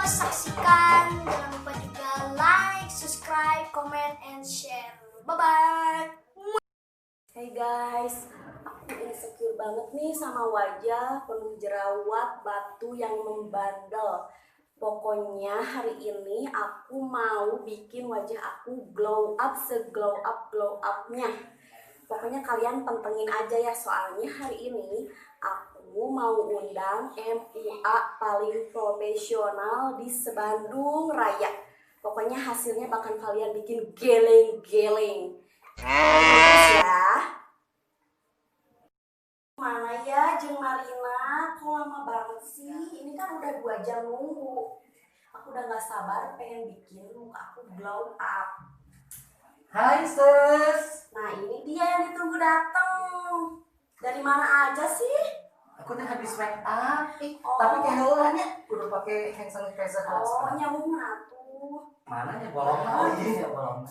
lupa saksikan, jangan lupa juga like, subscribe, comment, and share. Bye bye. Hey guys, aku insecure banget nih sama wajah penuh jerawat batu yang membandel. Pokoknya hari ini aku mau bikin wajah aku glow up, se-glow up glow up-nya. Pokoknya kalian pantengin aja ya, soalnya hari ini aku mau undang MUA paling profesional di se-Bandung Raya. Pokoknya hasilnya bakal kalian bikin geleng-geleng. Terus ya. Mana ya jeung Marina? Kok lama banget sih? Ini kan udah 2 jam nunggu. Aku udah gak sabar pengen bikin muka aku glow up. Hai, sis. Nah, ini dia yang ditunggu dateng. Dari mana aja sih? Aku tuh habis make up, Oh. tapi kayak heulanya udah pakai hand sanitizer. Oh, nyambung atuh. Mana ya bolong? Oh iya, bolong.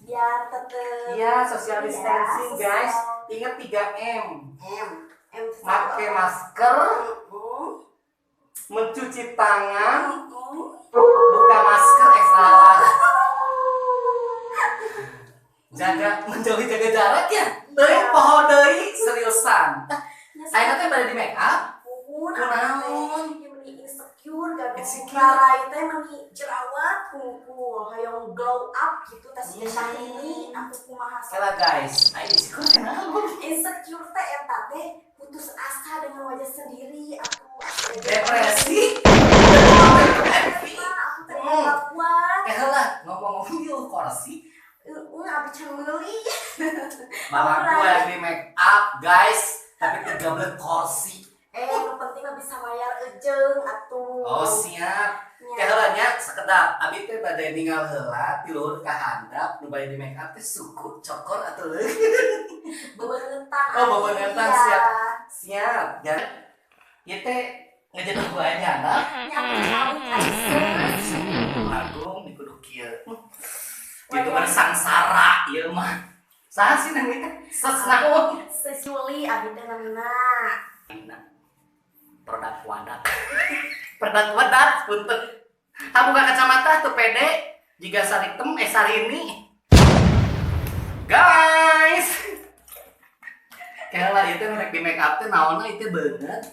Biar tetep Iya, social distancing, Iya, guys. sosial. Ingat 3M. M. M. Pakai masker, mencuci tangan, buka masker, eh salah. Jaga, menjauhi, jaga jarak ya. Deui poho deui, seriusan. Ayeuna teh bade di make up. Muhun. Kunaon? Ya meni insecure gaduh. Insecure. Ngarai teh meni jerawat hungkul, hoyong glow up gitu teh si ini atuh kumaha sok. Kela guys, aing insecure kenapa? Insecure teh eta teh putus asa dengan wajah sendiri atuh. Depresi. Nah, aku teh nggak kuat. Eh lah, ngomong-ngomong yuk kursi. Heeh, abi can meuli. Malah gue yang di make up, guys, tapi tiga belas kursi. Eh, nu penting mah bisa bayar ejeng atuh. Oh siap. Nya. Kayak heula nya sekedap. Abi teh bade ningal heula ti luhur ka handap nu bade di make up teh suku cokor atau leukeut. Bebeungetan. Oh, bebeungetan, Iya. siap. Siap. Ya. Ieu teh ngejeduh wae nya handap. Nya aku calik ais. Agung di kudu kieu. Itu mah sangsara ieu mah. Saha sih nang teh? Ses naon? Sesuli abi teh namina. Produk wadak. Produk wadak punten. Ah, buka kacamata tuh pede jika saritem eh sarini. Guys. Kayak lah itu rek di make up teh naonna itu beungeut.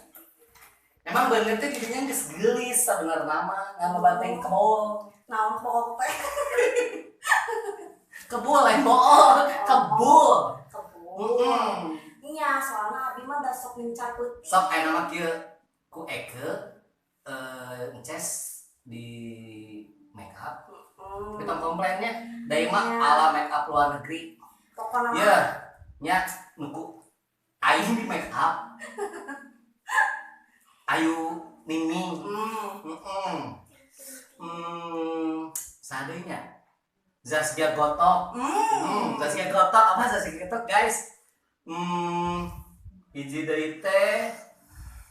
Emang beungeut teh jadinya geus geulis sabenerna mah, ngama bateng kebol. Naon pokok teh? Kebul lain bool, kebul. Kebul. Heeh. Nya, soalnya abi mah da sok mincar peuting. Sok aya nama kieu ku Eke ences di make up. Kita komplainnya dari mah Iya. ala make up luar negeri. Pokokna mah Iya, nya nuku aing di make up. Ayu Miming. Heeh. Sadeunya Zaskia Gotok. Zaskia Gotok apa Zaskia Gotok, guys? Hiji deui teh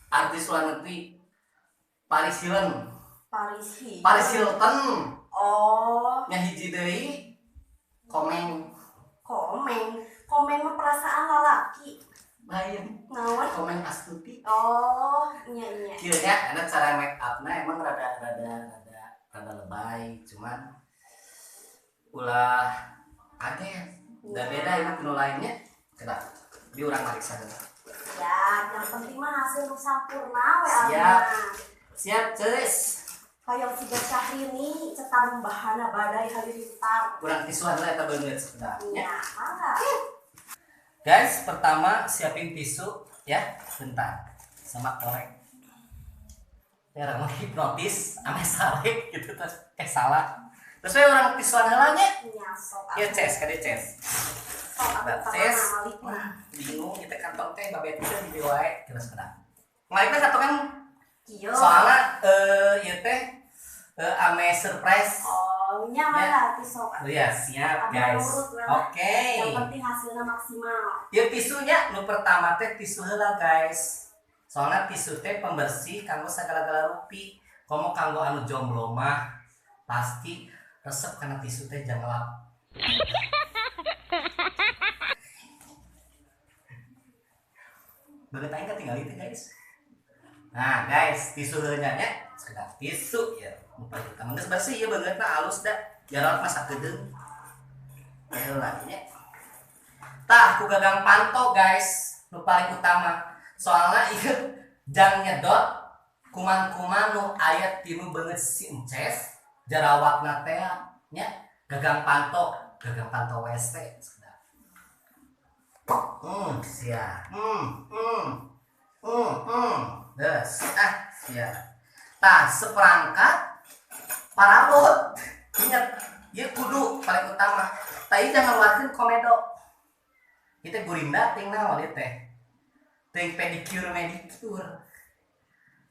artis luar negeri Paris Hilton. Paris Hilton. Paris Hilton. Oh, Nya hiji deui Komeng. Komeng. Komeng mah perasaan lalaki. Lain. Naon? Komeng Astuti. Oh, nya nya. Kieu nya ana cara make up-na emang rada rada rada rada lebay, cuman ulah kaget. Da beda emang nu lainnya. Kenapa? Di urang mariksa heula. Ya, yang penting mah hasil nu sampurna we abi Siap. mah. Siap, Ces. Hoyong siga Syahrini cetar membahana badai halilintar. Kurang tisuan lah eta beungeut sekedar. Nya, mangga. Guys, pertama siapin tisu ya, bentar. Sama korek. Ya orang mah hipnotis, ame sare gitu terus salah. Terus we urang tisuan heula nya. Nya sok. Ya ces, kade ces. Sok abi Nah, ces. malik mah. Bingung kita kantong teh babe teh di wae terus kada. Malikna kantongan Kieu. soalnya ieu teh ame surprise. Oh, nya mangga atuh sok. Oh ya, siap Abi guys. nurut lah. Oke. Yang penting hasilnya maksimal. Ya tisunya nu pertama teh tisu heula guys. Soalnya tisu teh pembersih kanggo sagala-gala rupi. Komo kanggo anu jomblo mah pasti resep karena tisu teh jangan lap. Banget aing ketinggalan itu guys. Nah guys, tisu heula nya, sekedar tisu ya. Nu paling utama geus bersih ieu beungeutna alus da. Jarak mah sakedeung. Heula nya. Tah ku gagang panto guys, nu paling utama. Soalna ieu jang nyedot kuman-kuman nu aya tinu beungeut si ences jarawatna teh nya gagang panto WC sekedar. Sia. Des. Ah, sia. Tah seperangkat parabot. Ingat, ieu kudu paling utama. Tah ieu jangan ngeluarkeun komedo. Ieu teh gurinda ting naon ieu teh? Ting pedicure medicure.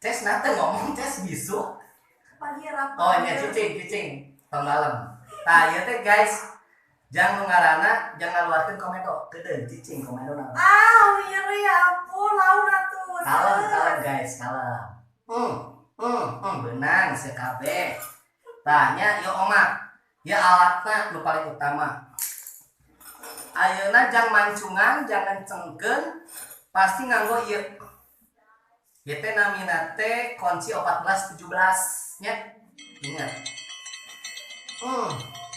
Ces nah teh ngomong ces bisu. Pagi rapat. Oh iya cicing tong dalem. Tah ieu teh guys, jangan ngarana jangan ngaluarkeun komedo. Kedeung cicing komedo naon. Ah, nyeri ya ampun, laun atuh. Kalem kalem guys, kalem. Benang sekabeh. Tah nya ieu omat. Ieu alatna nu paling utama. Ayeuna jang mancungan, jangan cengkeun, pasti nganggo ieu. Ieu teh namina teh kunci 1417 nya. Ingat.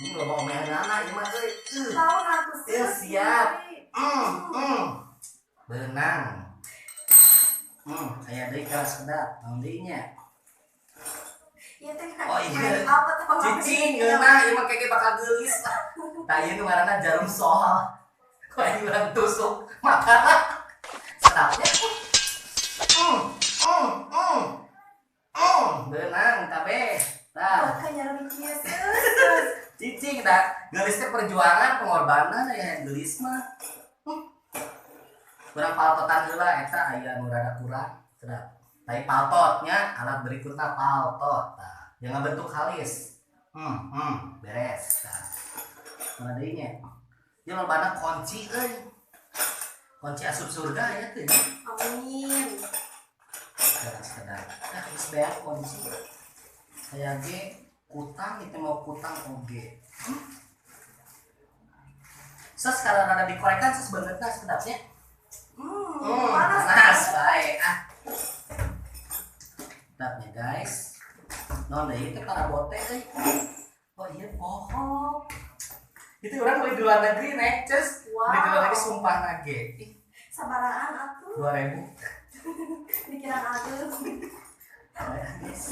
Ini loba omehanana ieu mah euy. Laun atuh. Siap. Benang. Aya deui ka sedap, naon deui nya? Ieu teh Oh iya. apa tuh? Cicing ngeunah ieu mah keke bakal geulis lah. Tah ieu nu ngaranna jarum soal. Ku aing urang tusuk mata. Sedapnya. Benang kabeh. Tah, Bakal nyari kieu sus. cicing dah. Geulis teh perjuangan pengorbanan ya geulis mah. Kurang paltotan heula eta aya nu rada kurang. Sedap. Tapi paltotnya alat berikutnya paltot. Tah, jangan bentuk halis. Beres. Tah. Mana deui nya? Ieu lobana kunci euy. Kunci asup surga ya teh. Amin. Sekedar sekedar. Nah, geus beak kunci. Saya ge kutang itu mau kutang oge. Ses kalau rada dikorekan ses beungeutna sekedapnya. Panas. Panas bae ah. Sedapnya guys. Non deui teh parabote euy. Oh iya poho. Itu orang beli di luar negeri nek, ces. Wow. Beli di luar negeri sumpah nage. Ih, Sabaraan atuh. 2000. Dikira atuh. Guys.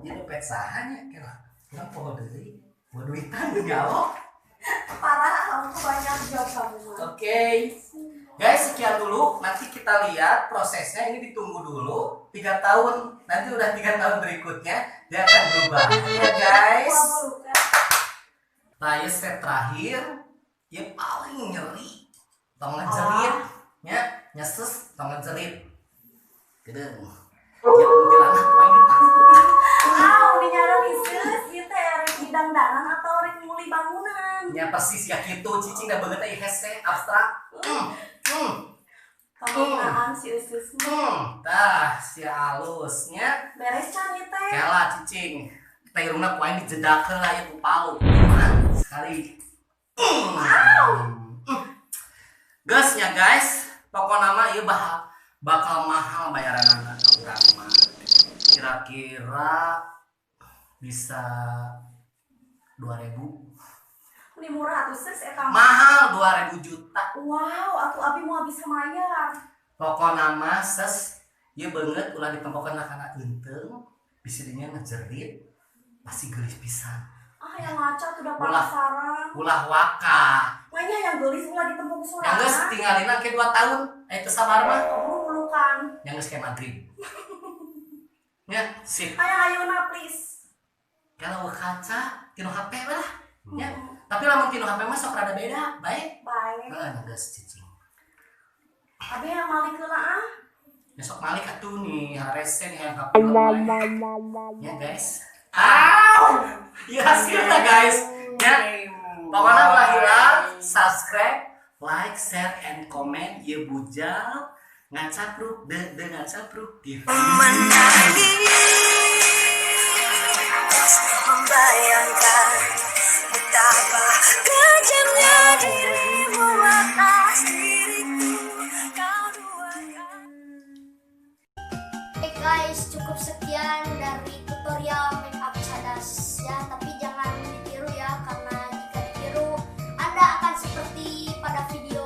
Ieu dompet saha nya kira. Urang poho deui. Poho duitan demi Allah. Parah, aku banyak job kamu mah. Oke. Guys, sekian dulu. Nanti kita lihat prosesnya. Ini ditunggu dulu 3 tahun. Nanti udah 3 tahun berikutnya dia akan berubah. Ya guys. Nah, ya step terakhir, ya paling nyeri. Tong ngejerit, nya nyeses tong ngejerit. Gedeung. Ya kuntilanak paling ditakut. Ah, udah nyara isus, ieu teh rek dangdanan atau rek muli bangunan. Nya persis ya kitu, cicing da beungeut teh hese abstrak. Penggunaan si usus. Tah, si alusnya. Beres can ieu teh. Kela cicing. Teh irungna ku aing dijedakeun lah ya ku palu. Sekali. Geus nya guys, pokona mah ieu bakal mahal bayaranana ka urang mah. Kira-kira bisa 2000. Ini murah atuh sis eta mah. Mahal 2000 juta. Wow, atuh abi moal bisa mayar. Pokona mah ses ieu beungeut ulah ditempokeun kana eunteung, bisi dinya ngejerit pasti geulis pisan. Ah, yang ngaca tuh udah penasaran. Ulah waka. Makanya yang geulis ulah ditempok sorangan. Yang geus tinggalina ke 2 tahun, teu sabar mah. Kamu pelukan. Yang geus kayak maghrib. Nya, sip. Hayang ayeuna please. Kalau kaca tinu HP lah. Nya, tapi lamun tinu HP mah sok rada beda, baik. Baik. Heeh, geus cicing. Abi yang malik heula ah. Ya sok malik atuh nih, harese nih hayang HP. Ya guys. Aw! Ya hasilnya guys. Ya. Pokoknya ulah hilang, subscribe, like, share, and comment. Ya bujal ngacapruk, de ngacapruk TV. Menangis membayangkan betapa kejamnya dirimu atas diriku. Kau duakan. pada video